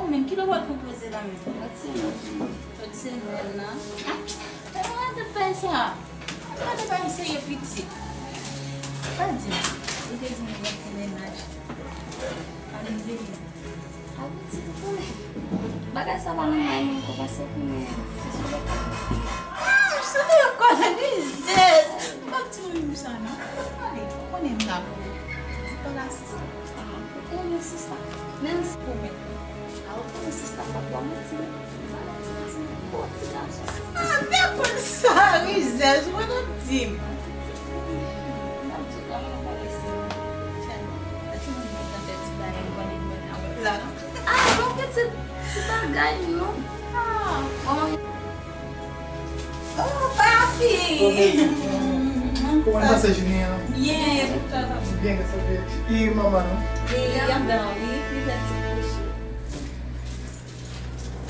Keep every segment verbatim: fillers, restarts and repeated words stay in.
Menm ki lè w pral pran poze la menm? Lòt semèn. Lòt semèn nan. Ah, men gade bagay sa. Gade bagay serye pitit. Pa di m. Ou te di m ou pral ti mennaj. Ann vini. Abitid pou mwen. Bagay sa pa nòmal non, konpase pou mwen. Se sou lè. Ah, m santi yon kòlè rizèz. M p ap di moun sa non. Ale, ou konnen m la pou ou. Di pa la sista. Ah, ou konnen sista. Men m si pou mwen. Ah, ou konnen sista pa bò manti non. Sa manti, manti, manti. Bon ti gason sista. Ah, m te konn sa, rizèz, ou pa t ap di m. M ap di w kòman w konnen se mwen. Chani, pa ti moun ki konn fè ti bagay, ou pa t ap di mwen avèk la non. Ah, bon pitit, ti bagay non. Ah. Bon. Oh, papi! Kòman pase jounen an? Byen, byen, sa fè. E manman nou? Li anndan, wi, li fè ti kouche.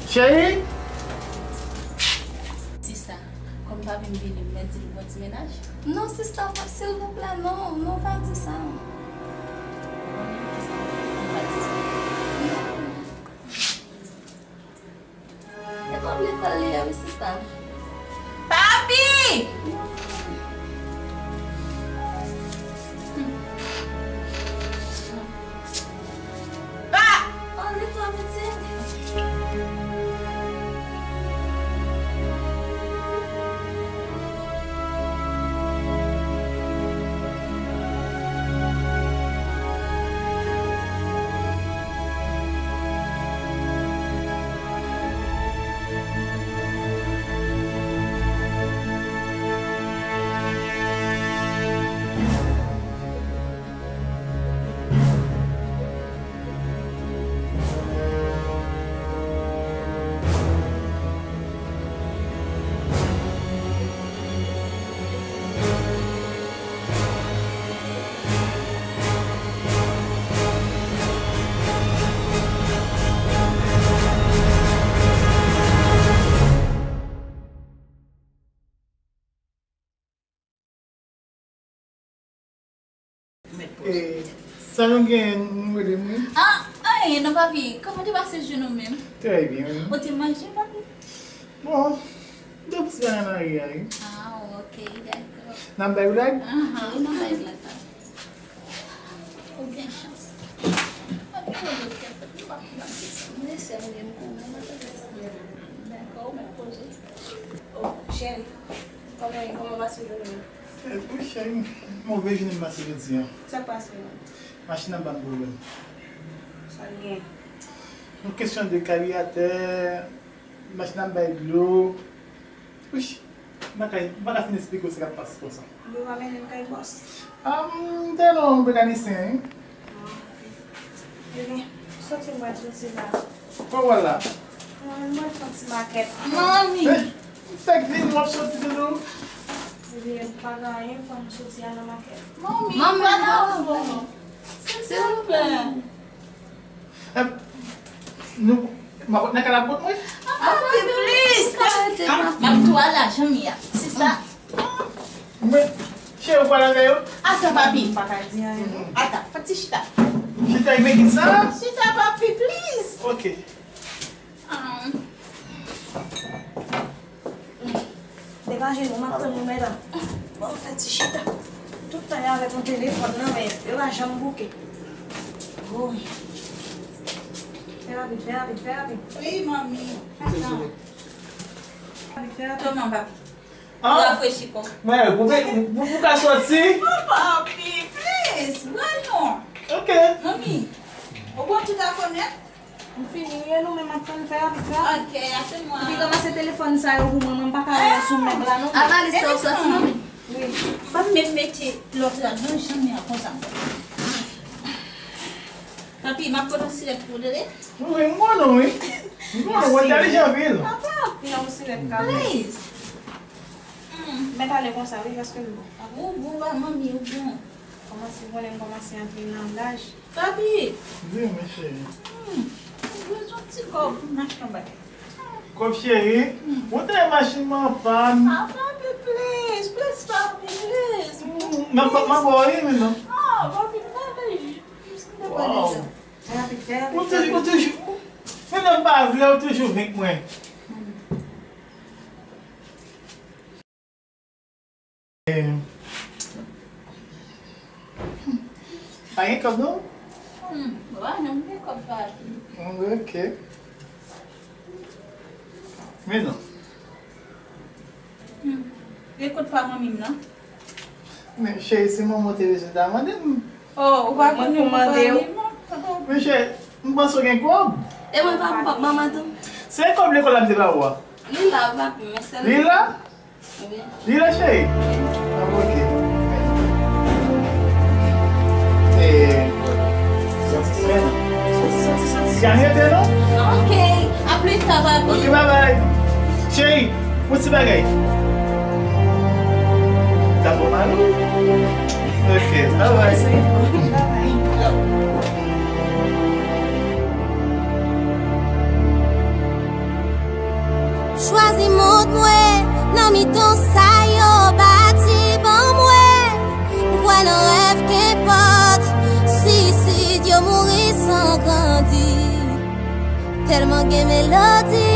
Cheri? Sista, kòm papi m vini, m mèt di l bon ti mennaj? Non, sista, silvouplè, non, non, pa di sa. Ou konnen kisa m pa di sa? Non. E kòm lekòl li ye wi, sista. Papi! Pa! Oh, lekòl mete. E, sa nou gen, nou rele m wi. Ah, anyen non, papi. Kòman te pase jounen w menm? Trè byen, wi. Ou te manje, papi? Bon, de plis bagay nan ri a, wi. Ah, ok, dakò. N ap bay blag? Ahan, wi, n ap bay blag, papi. Ou gen chans. Papi, ou gen chans. Mwen sèl menm, mwen pa gen sa. Dakò, ou mèt poze. Oh, cheri. Kòman, kòman pase jounen an? Eh, wi, cheri, move jounen m pase jodi a. Sa k pase menm? Machin nan ban m pwoblèm. Sa l gen? Yon kesyon de kabiratè, machin nan bay dlo. Wi, m pa ka, m pa ka fin esplike w sa k ap pase konsa. Dlo pa mennen m kay bòs. Ah, m te nan yon mekanisyen, wi. Ah, ok. Ebyen, soti m pral soti la. Kò w al la? Mwen, mwen fè yon ti makèt. Manmi! Eh, m fèk vini, w ap soti doudou? Ebyen, pa gen anyen, fò m soti al nan makèt. Manmi, pa nan wout non. Silvouplè. Eh, nou, m ap nan kalabot mwen? Ah, papi, please! Ah, m ap tou al la, janm ya. Se sa. Men, cheri, ou pral avè yo? Ata, papi. M pa ka di anyen, non. Ata, fè ti chita. Chita, e men ki sa? Chita, papi, please. Ok. Ah. Degaje nou, m ap tann nou, medam. Bon, fè ti chita. Tout tan y avèk yon telefòn nan men yo, yo pa janm bouke. Woy. Fè rapid, fè rapid, fè rapid. Wi, manmi. Fè rapid, fè rapid. Kòman, papi? Ah. Rafrechi kò. Mwen, pou, pou, pou ka soti? Oh, papi, please, why not? Ok. Manmi, ou bon tout afè w nèt? M fini, wi, nou menm ap tann fè rapid la. Ok, atann mwen. Epi kòmanse telefòn sa yo pou mwen, mwen m pa ka wè yo sou mèb la non. Avaliz sa w soti, manmi. Wi. Pa m menm mete lòt la non, janm ya konsa. Papi, m ap pote yon sirèt pou w tande. Wi, wi, m konnen wi. M konnen, ou entèlijan anpil. Papa. Yon sirèt ka. Please. Hmm. Mèt ale konsa wi, paske m bon. Ou bon, ba manmi, ou bon. Kòmanse konnen m kòmanse antre nan laj. Papi! Wi, men cheri. Hmm, m bezwen ti kòb pou m achte yon bagay. Kòb cheri? Hmm. Ou te machin mwen an pàn. Ah, papi, please, please, papi, please. Hmm, m ap, m ap ba w li menm non. Ah, papi, m ta vle jis m te pale sa. Fè rapid, fè rapid. Ou toujou, ou toujou. Men lè Vle ou toujou vin k mwen. Eh, pa gen kòb non? Hmm, pa janm gen kòb pa. Ok. Men non. Hmm. E kot pa manmi m nan? Men cheri, si manman w te bezwen ta mande m. Oh, ou pa konnen pou mande w. Men cheri, m panse w gen kòb. E mwen pa m p ap manman tou. Se kòb lekòl la m te ba ou a. Li la, papi, men sèl. Li la? Wi. Li la, cheri? Wi. Ah, ok. Eh, soti, soti, soti, soti, soti. Ka rete, non? Ok. A plis ta, papi. Ok, bye bye. Cheri, yon ti bagay. Sa fè w mal? Ok, bye bye. Bye bye. Chwazi mond mwen nan mitan sa yo bati ban mwen. M kwè nan rèv, kenpòt sisid yo mouri san grandi. Tèlman gen melodi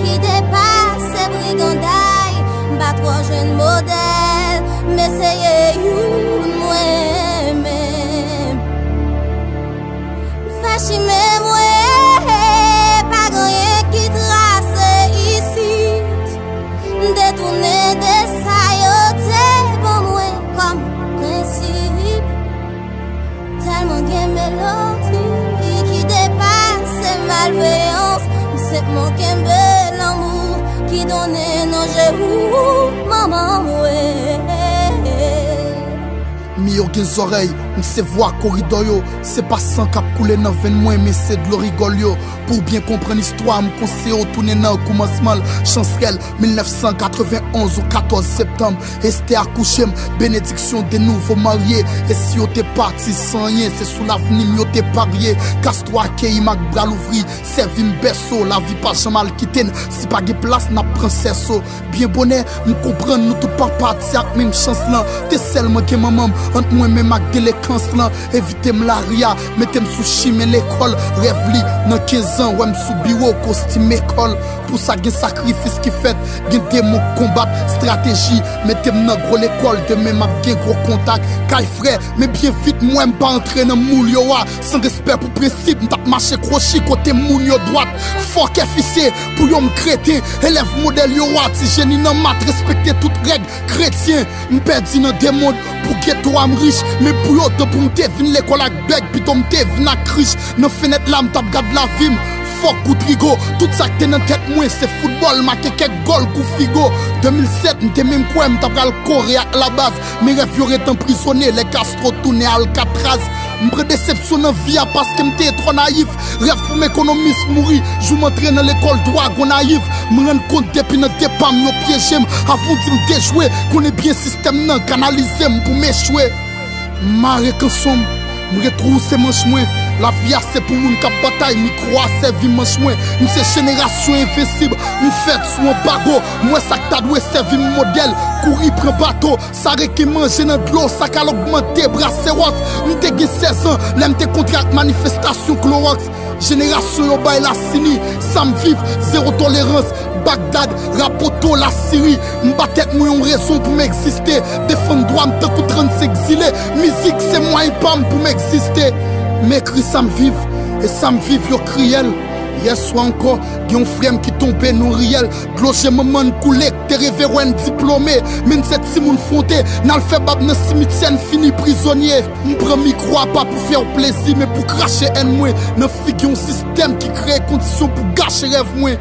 ki depase briganday, m pa twò jwenn modèl, m eseye youn mwen menm. M fè chimen mwen, pa gen anyen ki trase isit. M detounen de sa yo te ban mwen kòm prensip. Tèlman gen melodi ki depase malveyans, m senpman kenbe lanmou ki donnen nan je ou, manman mwen. Mi yo gen zòrèy, m se vwa koridò yo. Se pa san k ap koule nan venn mwen, men se dlo rigòl yo. Pou w byen konprann istwa, m konseye w tounen nan koumansman l. Chansrèl, mil nèf san katrevenn onz, ou katòz septanm, Estè akouche m, benediksyon de nouvo marye. E si yo te pati san anyen, se sou lavni m yo te parye. Kastwo akeyi m ak bra louvri, sèvi m bèso, lavi pa janm al kite n. Si pa gen plas, n ap pran sèso. Byen bonè, m konprann nou tout pa pati ak menm chans lan. Te sèlman gen manman m ant mwen menm ak delekans lan. Envite m lari a, mete m sou chimen lekòl rèv li. Nan kenz an, wè m sou biwo, kostim ekòl. Pou sa gen sakrifis ki fèt, gen demon k konbat, estrateji mete m nan gwo lekòl. Demen m ap gen gwo kontak. Kay frè, men byen vit m wè m pa antre nan moul yo a. San respè pou prensip, m t ap mache kwochi kote moun yo dwat. Fòkè fisye, pou yo m kreten. Elèv modèl yo a, ti jeni nan mat, respekte tout règ kretyen. M pèdi nan de mond, pou geto a m rich. Men pou yo, tanpri m te vin lekòl ak bèg, pito m te vin ak krich. Nan fenèt la, m t ap gad lavi m. Fòk ou trigo, tout sa k te nan tèt mwen, se foutbòl, make kèk gòl kou Figo. De mil sèt, m te menm kwè m ta pral kore ak labaz. Men rèv yo ret anprizone, lè Castro tounen Alcatraz. M pran desepsyon nan vi a paske m te twò nayif. Rèv pou m ekonomis mouri, jou m antre nan lekòl dwa Gonayiv. M rann kont depi nan depa m yo pyeje m. Avan w di m dejwe, konnen byen sistèm nan kanalize m pou m echwe. M mare kanson m, m retwouse manch mwen. Lavi a se pou moun k ap batay, mikwo a sèvi manch mwen. M se jenerasyon envensib, m fèt sou anbago. M wè sa k ta dwe sèvi m modèl, kouri pran bato. Sa reken manje nan dlo, sa k al ogmante brasewòs. M te gen sèz an, lè m te kontre ak manifestasyon klowòks. Jenerasyon yo bay lasini, sa m viv, zewo tolerans. Bagdad, Rapoto, Lasiri. M ba tèt mwen yon rezon pou m egziste. Defann dwa m tankou trannsenk zile. Mizik se mwayen pa m pou m egziste. M ekri sa m viv, e sa m viv yo kriyèl. Yèswa ankò, gen yon frè m ki tonbe nan yon riyèl. Dlo je manman n koule, k te reve wè n diplome. Men n se timoun fwonte, n al fè bab nan simityè, n fini prizonye. M pran mikwo a pa pou fè w plezi, men pou krache èn mwen nan figi yon sistèm ki kreye kondisyon pou gache rèv mwen.